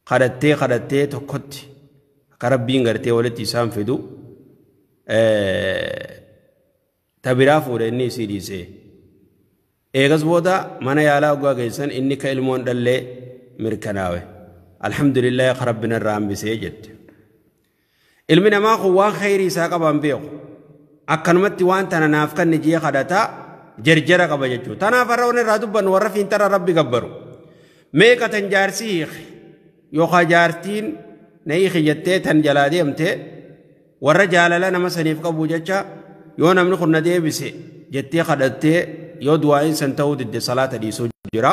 Kadhattee kadhattee tokkotti akka Rabbiin gartee walitti isaan fidu ta biraa fuudhe inni isii dhiisee. Eegas booda mana yaalaa hoggaa geessan inni ka ilmoon dhallee mirkanaawe. Alhamdulillah ka Rabbi narraa hambisee jette. Ilmi namaa kun waan khayrii isaa qaban beeku. Akkanumatti waan tana naaf kanni jee kadhataa jarjara qaba jechuudha. Tanaaf har'a waan irraa dubbannu warra fiinxarra Rabbi gabbaru. Meeqa tan jaarsi hiike yookaan jaartiin na hiike jettee tan jalaa deemte warra jaalala nama saniif qabu jecha yoo namni kun na deebise jettee kadhattee yoo du'aa'iin san ta'uu didde salaata dhiisuu jira.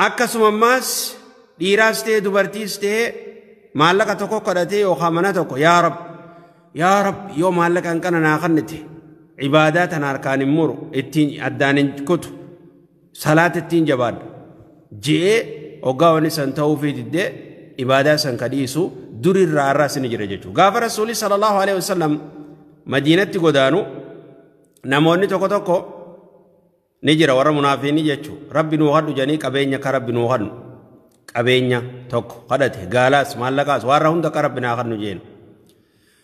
Akkasuma ammaas dhiiraas ta'e dubartiis ta'e maallaqa tokko kadhatee yookaan mana tokko yaa Rabbi yaa Rabbi yoo maallaqa hin kana naa kennite ibaadaa tana harkaan hin muru ittiin addaan hin kutu salaata ittiin jabaadha je'ee hoggaa wanni san ta'uufii diddee ibaadaa san ka dhiisu durirraa har'aas ni jira jechuudha. Gaafa Rasuulli sallallahu alaihi wasallam Madiinatti godaanu namoonni tokko tokko ni jira warra munaafiini jechuudha. Rabbi nuu kadhu jedhanii qabeenya ka Rabbi nuu kadhu qabeenya tokko kadhate gaalaas maallaqaas warra hunda ka Rabbi naa kadhu jeen.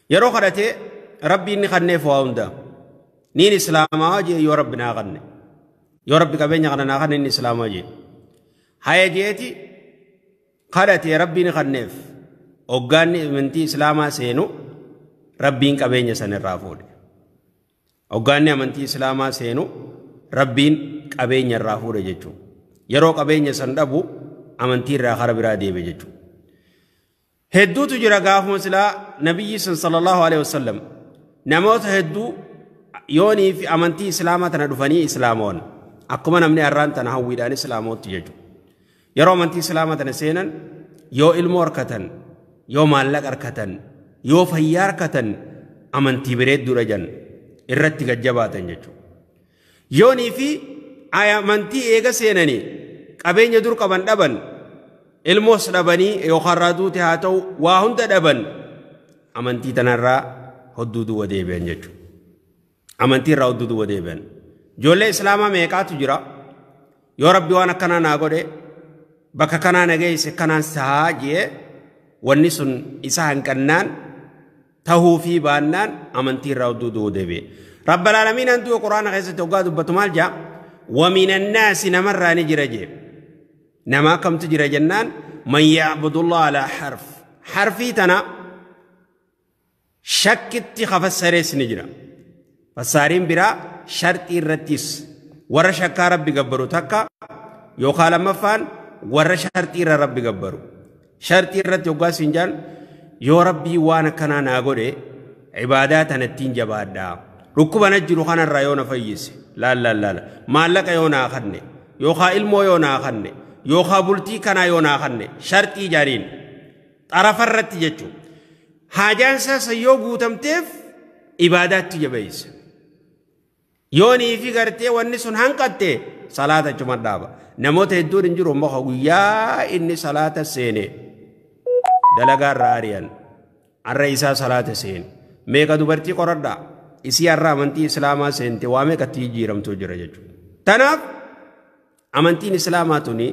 Yeroo kadhate Rabbi inni kanneef waa hunda niin islaamaa jee yoo Rabbi naa kanne yoo Rabbi qabeenya kana naa kanne inni islaamaa jee. Haya jeeti kadhate Rabbi ni kanneef hoggaanni amantii islaamaa seenu Rabbiin qabeenya san irraa fuudhe. Hoggaanni amantii islaamaa seenu Rabbiin qabeenya irraa fuudhe jechuudha. Yeroo qabeenya san dhabu amantii irraa kara biraa deebe jechuudha. Hedduutu jira gaafuma silaa nabiyyi san sallallahu alaihi wasallam namoota hedduu yoonii fi amantii islaamaa tana dhufanii islaamoon akkuma namni har'aan tana hawwiidhaan islaamootti jechuudha. Yeroo amantii islaamaa tana seenan yoo ilmoo harkatan yoo maallaqa harkatan yoo fayyaa harkatan amantii bareedduudha jan irratti gajjabaatan jechuudha. Yoonii fi amantii eega seenanii qabeenya dur qaban dhaban ilmoos dhabanii yookaan irraa duute haa ta'u waa hunda dhaban amantii tanarraa hodduu duwwa deebi'an jechuudha. Amantii irraa hodduu duwwa deebi'an. Ijoollee islaamaa meeqaatu jira yoo Rabbi waan akkanaa naa godhe bakka kanaa na geesse kanaan sahaa jee wanni sun isa hanqannaan tahuu fi baannaan amantii irraa hodduu duwwa deebi'e. Rabbal aalamiin hantuu Quraana keessatti hoggaa dubbatu maal jaa? ومن الناس نمر نجر جيب نما كم تجرى جنان من يعبد الله على حرف حرفي تنا شكت خفسريس نجرا فسارين برا شرط الرتيس ور شكا ربي قبرو تكا يقال مفان ور شرط ربي قبرو شرط الرت يقا سنجان يو ربي وانا كنا ناغوري عباداتنا التين جبادا ركوبا نجرو خانا الرايون فيس لا لا لا لا مالك يونا خني يوخا علمو يونا خني يوخا بولتي كنا يونا خني شرطي جارين طرف الرت جچو حاجان سا يو غوتمتف عبادات جبيس يوني في غرتي وني سن هنقته صلاه جمع دابا نموت هدور انجرو مخو يا اني صلاه سيني دلغا راريان الرئيسا صلاه سين ميغا دبرتي قردا isii har'a amantii islaamaa seente waa meeqatti jijjiiramtuu jira jechuudha. Tanaaf amantiin islaamaa tuni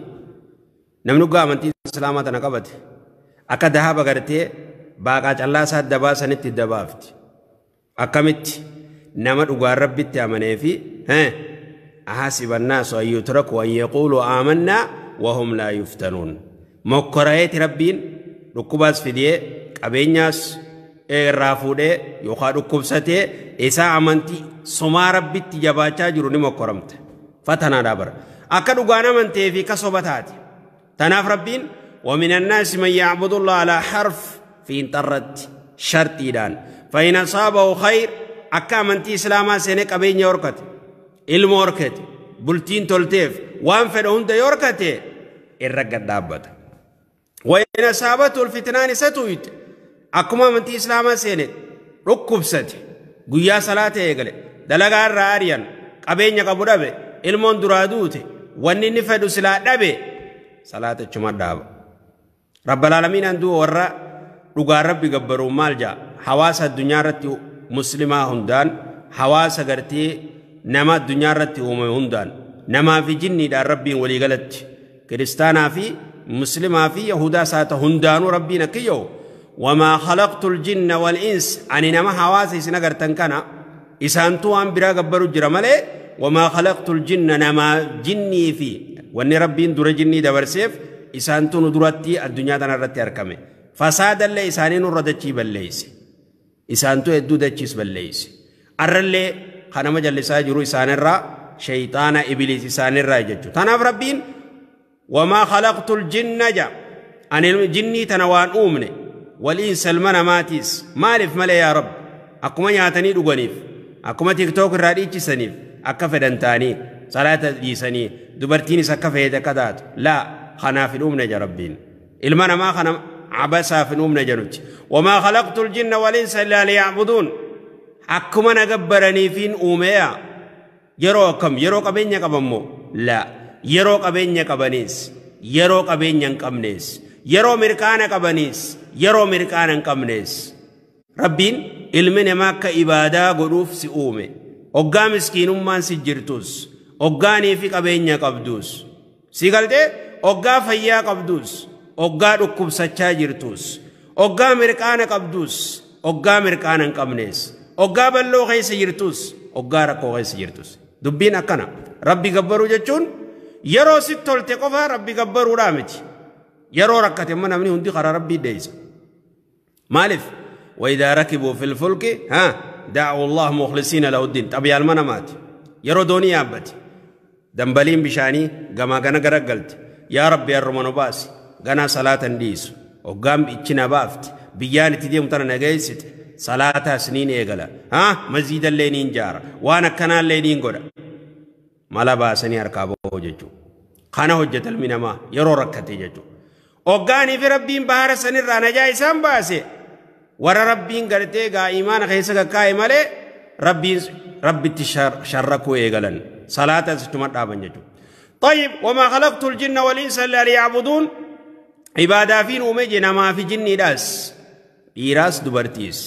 namni dhugaa amantii islaamaa tana qabate akka dahaba gartee baaqaa callaa isaa dabaa sanitti dabaafti. Akkamitti nama dhugaan Rabbitti amanee fi ahasiba annaasu an yutraku an yaquulu aamannaa wahum laa yuftanuun. Mokkorayeeti Rabbiin dhukkubaas fidee qabeenyaas irraa fuudhee yookaan dhukkubsatee isaa amantii somaa Rabbitti jabaachaa jiru ni mokkoramte. Fatanaadhaa bara. Akka dhugaan amantee fi kasoba taate. Tanaaf Rabbiin ومن الناس من يعبد الله على حرف في انطرت شرطيدان فإن أصابه خير akka amantii islaamaa seenee qabeenya horkate ilma horkate bultiin tolteef waan fedhe hunda yoo horkate irra gad dhaabbata. وإن أصابته الفتنان isa tuyte akkuma amantii islaamaa seene dhukkubsate guyyaa salaata eegale dalagaa irraa ari'an qabeenya qabu dhabe ilmoon duraa duute wanni inni fedhu silaa dhabe salaata achuma dhaaba. Rabbal aalamiin handuu warra dhugaa Rabbi gabbaruu maal jaa hawaasa addunyaa irratti muslimaa hundaan hawaasa gartee nama addunyaa irratti uumame hundaan namaa fi jinniidhaan Rabbiin waliigalatti kiristaanaa fi muslimaa fi yahudaa saata hundaanuu rabbiin akkiyyoo wamaa khalaqtu ljinna wal'ins ani nama hawaasa isin agartan kana isaantu waan biraa gabbaru jira malee wamaa khalaqtu ljinna namaa jinnii fi wanni rabbiin dura jinnii dabarseef isaantu nu duratti addunyaa tana irratti argame fasaadallee isaanii nurra dachii balleeyse isaantu hedduu dachiis balleeyse arrallee kanama jallisaa jiru isaanirraa shayxaana ibiliis isaanirraa jechuudha. Tanaaf rabbiin wamaa khalaqtu ljinna ja ani jinnii tana waan uumne waliin salma namaatiis maaliif malee yaa rabbi akkuma nyaatanii dhuganiif akkuma tiktook irraa dhiichisaniif akka fedhan ta'anii salaata dhiisanii dubartiinis akka feete akka taatu laa kanaaf hin uumne ja rabbiin ilma namaa kana abasaaf hin uumne jedhutti wamaa khalaqtu ljinna walinsa illaa liyacbuduun akkuma na gabbaraniifiin uumeya yeroo akkam yeroo qabeenya qabammoo laa yeroo qabeenya qabaniis yeroo qabeenya hin qabnees yeroo mirqaana qabaniis yeroo mirqaana hin qabnees rabbiin ilmi namaa akka ibaadaa godhuuf si uume oggaa miskiinummaan si jirtus oggaanii fi qabeenya qabdus si galtee oggaa fayyaa qabdus oggaa dhukkubsachaa jirtus oggaa mirqaana qabdus oggaa mirqaana hin qabnees oggaa balloo keessa jirtus oggaa rakkoo keessa jirtus dubbiin akkana rabbi gabbaruu jechuun yeroo sitti tolte qofa rabbi gabbaruudhaa miti yeroo rakkate immoo namni hundi karaa rabbii deeysa maaliif وإذا ركبوا في الفلك ها دعوا الله مخلصين له الدين طب يا المنامات yeroo doonii yaabbate dambaliin bishaanii gamaa gana garagalte yaa rabbi harruma nu baasi ganaa salaatan dhiisu hoggaan ichi na baafte biyyaan itti deemu tana nageessite salaataas niin eegala haa maziidallee niin jaara waan akkanaallee niin godha mala baasanii harkaa ba'uu jechuudha kana hojjeta ilmi namaa yeroo rakkate jechuudha hoggaanii fi rabbiin bahara sanirraa najaa isaan baase warra rabbiin gartee gaa imaana keessa kakkaa'e malee rabbiin rabbitti sharrakuu eegalan salaata sittuma dhaaban jechuudha. طيب وما خلقت الجن والإنس إلا ليعبدون عبادة فين أومي نما في جني داس dhiiraas dubartiis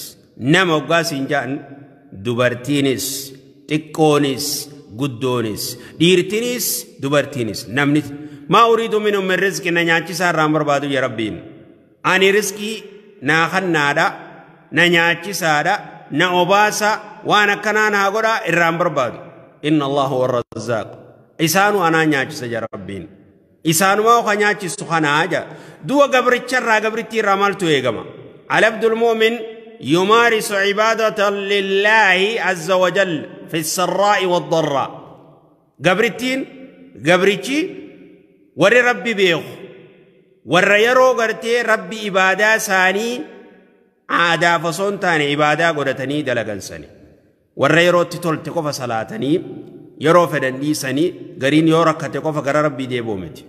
nama hoggaas hin ja'an dubartiinis xiqqoonis guddoonis dhiirtinis dubartiinis namni maa uriidu minhum min rizqi na nyaachisaa irraan barbaadu ya rabbiin ani rizqii naa kannaadha na nyaachisaadha na obaasa waan akkanaa naa godha irraan barbaadu inna allahu huwa arrazzaaq isaanu anaa nyaachisa ja rabbiin isaanumaa ka nyaachisu kanaa ja du'a gabricharraa gabrittii irraa maaltu eegama العبد المؤمن يمارس عبادة لله عز وجل في السراء والضراء قبرتين قبرتي وري ربي بيخ ور يرو قرتي ربي عبادة ساني عادة فصون تاني عبادة قرتني دلقن ساني ور يرو تتول تقف صلاتني يرو فدن ساني قرين يورك تقف قرر ربي ديبومتي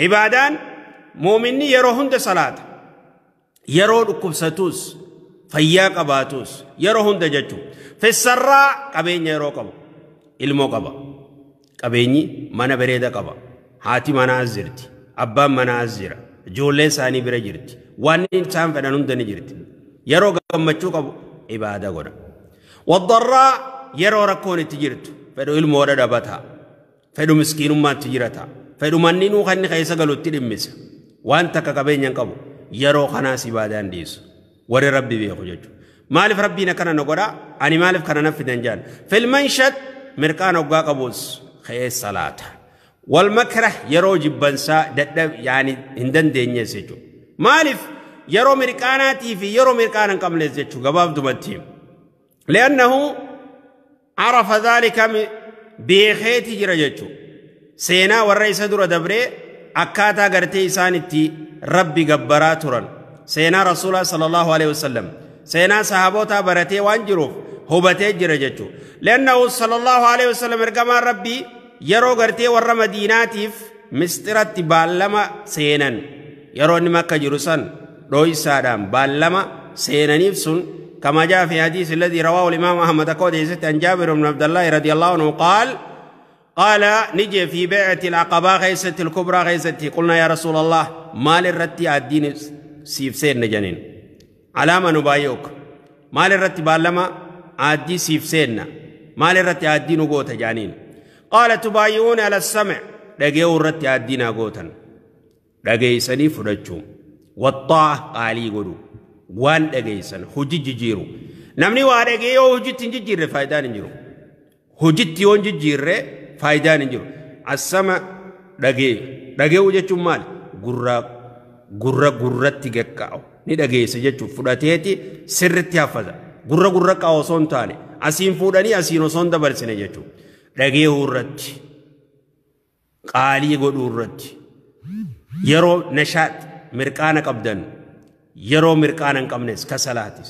عبادان مؤمني يرو هند صلاة yeroo dhukkubsatus fayyaa qabaatus yeroo hunda jechuudha. Fessarraa qabeenya yeroo qabu ilmoo qaba. Qabeenyi mana bareeda qaba. Haati mana as jirti. Abbaan mana as jira. Ijoolleen isaanii bira jirti. Waan isaan fedhan hunda ni jirti. Yeroo gammachuu qabu ibaada godha. Waddarraa yeroo rakkoon itti jirtu fedhu ilmoodha dhabata. Fedhu miskiinummaatti jirata. Fedhu manninuu kan inni keessa galutti dhimmisa. Waan takka qabeenya hin qabu. Yeroo kanaas ibaadaan dhiisu warri rabbi beeku jechuudha. Maaliif rabbiin akkana na godha ani maaliif kana na fidan jaan filmanshat mirqaan hoggaa qabus ka'ee salaata. Wal makrah yeroo jibbansaa dadhab yaani hin dandeenyes jechuudha. Maaliif yeroo mirqaanaatii fi yeroo mirqaana hin qabnes jechuudha gabaabdumatti. Li'annahu arafa dhaalika beekeeti jira jechuudha. Seenaa warra isa dura dabree akkaataa gartee isaan itti rabbi gabbaraa turan seenaa rasuulaa sallallahu alaihi wasallam seenaa sahaabota baratee waan jiruuf hubatee jira jechuudha. Li'annahu sallallahu alaihi wasallam ergamaan rabbii yeroo gartee warra madiinaatiif mistiratti baallama seenan yeroo inni makka jiru san dhooysaadhaan baallama seenaniif sun كما جاء في حديث الذي رواه الإمام أحمد قد عن جابر بن عبد الله رضي الله عنه قال قال نجي في بيعة العقبة غيسة الكبرى غيستي قلنا يا رسول الله ما للرتي الدين سيف سين نجنين على ما نبايعك ما للرتي بالما عادي سيف سيننا ما للرتي الدين قوت جانين قال تبايعون على السمع لقيوا الرتي الدين قوتا Dhageessanii fudhachuu. Waxxaa qaalii godhu. Waan dhageessan hojii jijjiiru. Namni waa dhagee yoo hojiitti hin jijjiirre faayidaan hin jiru. Hojiitti yoo hin jijjiirre faayidaan hin jiru. Assama dhagee. Dhagee'uu jechuun maali? Gurra gurratti gaqqa'u. Ni dhageessa jechuun fudhateeti sirritti haffata. Gurra gurra qaa'u osoo hin taane asiin fuudhanii asiin osoo hin dabarsine jechuudha. Dhagee'uu irratti qaalii godhuu irratti yeroo nashaat mirqaana qabdan yeroo mirqaana hin qabnes kasalaatis.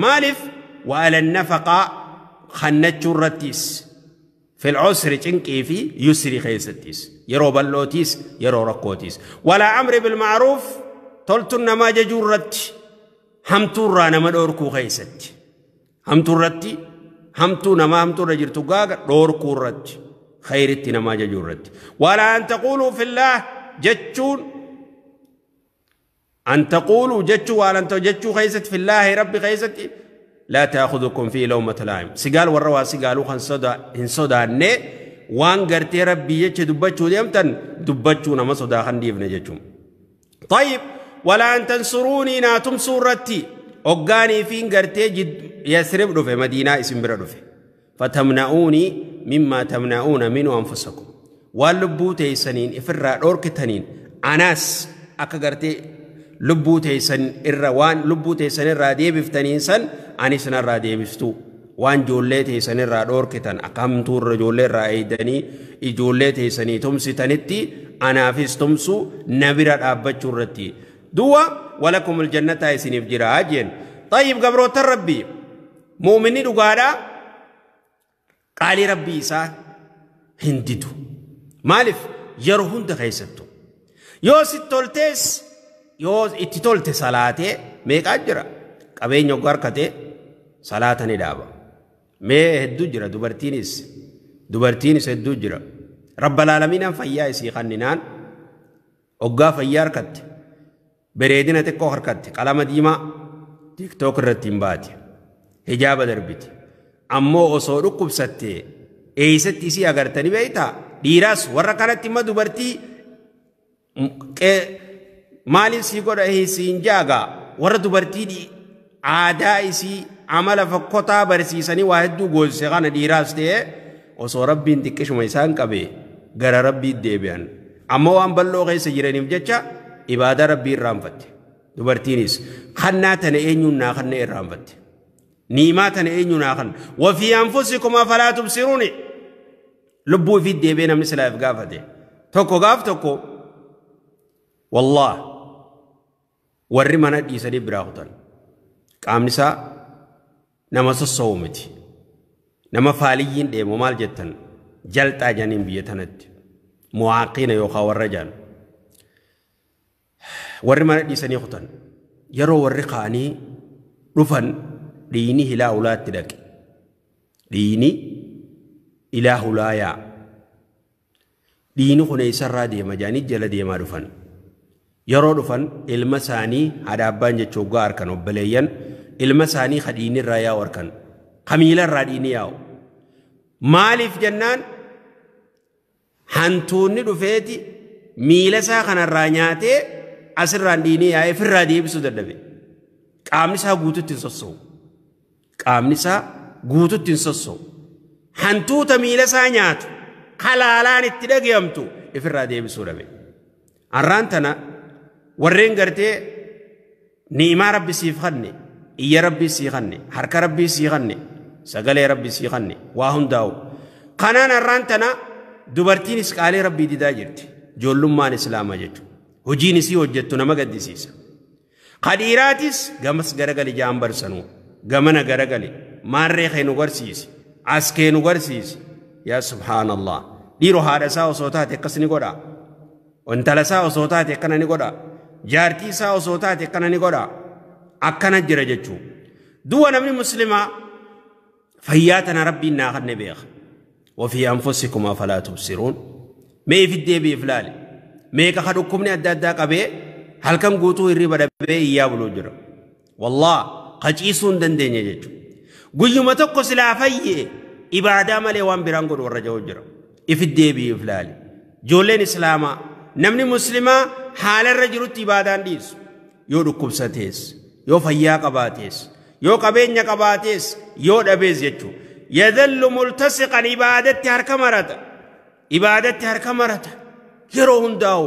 Maaliif وعلى النفقة خنتشو الرتيس في العسر چنقي في يسر خيستيس يرو بلوتيس يرو ركوتيس ولا أمر بالمعروف تلتن ما ججورت همتورا نما دوركو خيست همتورتي همتو نما همتورا جرتو غاغ دوركو رت خيرتي نما ججورت ولا أن تقولوا في الله جتشون أن تقولوا جتشو ولا أن تجتشو خيست في الله ربي خيست لا تأخذكم فيه لومة لائم سيقال والروا سيقالو خن صدا إن صدا ني وان غرتي ربي يجي دبچو ديمتن دبچو نما صدا خن ديفن جچو طيب ولا أن تنصروني ناتم سورتي أوغاني فين غرتي جد يسرب دفه مدينة اسم بر دفه فتمنعوني مما تمنعون منه أنفسكم واللبو تيسنين إفرا دوركتنين أناس أكا غرتي لبو تيسن الروان لبو تيسن الرادي بفتنين سن أنيسن الرادي بفتو وان جولة تيسن الرادور كتن أقامتو الرجولة الرأيدني إجولة تيسني تمسي تنتي أنا فيس تمسو نبرة أبتشورتي دوا ولكم الجنة تيسن فجراجين طيب قبرو الربي مؤمنين وقالا قال ربي إسا هندتو مالف يرهون دخيستو يوسي تولتس yoo itti tolte salaatee meeqaa jira qabeenya oggaa harkatee salaata ni dhaaba mee hedduu jira dubartiinis hedduu jira rabbal aalamiinaan fayyaa isii kanninaan oggaa fayyaa harkatte bareedina xiqqoo harkatte qalama diimaa tiktook irratti hin baate hijaaba darbite ammoo osoo dhukkubsatte eeysatti isii agartanii beeytaa dhiiraas warra kanatti imma dubartii maaliif sii godha siin jaagaa warra dubartii aadaa isii amala fakkotaa barsiisanii waa hedduu goosise kana dhiiraas ta'e osoo rabbiin xiqqishuma isaan qabe gara rabbii deebi'an ammoo waan bal'oo keessa jiraniif jecha ibaadaa rabbii irraanfatte dubartiinis kannaa tana eenyuun naa kanna irraanfatte niimaa tana eenyuun naa kanna wafii anfusikum afalaa tubsiruuni lubbuu ifii deebi'ee namni silaaf gaafate tokko gaaf tokko wallah warri mana dhiisanii biraa kutan qaamni isaa nama sossoo'u miti nama faaliyyiin deemu maal jettan jalxaa janiin biyya tanatti muwaaqiina yookaan warra jaan warri mana dhiisanii kutan yeroo warri kaanii dhufan dhiini ilaa ulaatti dhaqe dhiini ilaa hulaa yaa dhiini kun eessarraa deema jaanii jala deemaa dhufan yeroo dhufan ilma isaanii haadha abbaan jechuun hoggaa harkan obboleeyyan ilma isaanii kadhiini irraa yaa'u harkan kamiila irraa dhiini yaa'u maaliif jennaan hantuunni dhufeeti miila isaa kanarraa nyaatee asirraan dhiini yaa'ee firraa deebisuu dadhabe qaamni isaa guututti hin sossoo'u qaamni isaa guututti hin sossoo'u hantuuta miila isaa nyaatu halaalaan itti dhagayamtu ifirraa deebisuu dhabe arraan tana warreen gartee ni'imaa rabbi siif kanne iyya rabbi sii kanne harka rabbi sii kanne sagalee rabbi sii kanne waa hundaa'u kanaan arraan tana dubartiinis qaalee rabbii didaa jirti ijoollummaan islaamaa jechuudha hojiin isii hojjettu nama gaddisiisa kadhiiraatis gamas garagali jaan barsanuu gamana garagali maarree kee nu garsiisi as kee nu garsiisi yaa subhaanallah dhiiroo haadha isaa osoo taate akkas ni godha intala isaa osoo taate akkana ni godha jaartii isaa osoo taate akkana ni godha akkana jira jechuu du'a namni muslimaa fayyaa tana rabbiin naa kanne beeka وفي أنفسكم أفلا تبصرون mee ifi deebi'eef laale meeqa ka dhukkubni adda addaa qabee halkan guutuu hirriba dhabee iyyaa buluu jira wallah qaciisuu hin dandeenye jechuudha guyyuma tokko silaa fayyee ibaadaa malee waan biraan godhu warra jiru jira ifi deebi'eef laale ijoolleen islaamaa Namni muslimaa haalarra jirutti ibaadaan dhiisu. Yoo dhukkubsatees, yoo fayyaa qabaatees, yoo qabeenya qabaatees, yoo dhabees jechuudha. Yadhallu multasiqan ibaadatti harka marata. Ibaadatti harka marata. Yeroo hundaa'u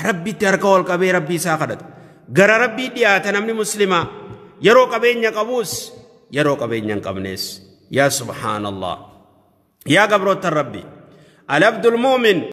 Rabbitti harka ol qabee Rabbii isaa kadhata. Gara Rabbii dhiyaata namni muslimaa. Yeroo qabeenya qabuus, yeroo qabeenya hin qabnees. Yaa subhaanallah. Yaa gabroota Rabbi. Al-abdul mu'min.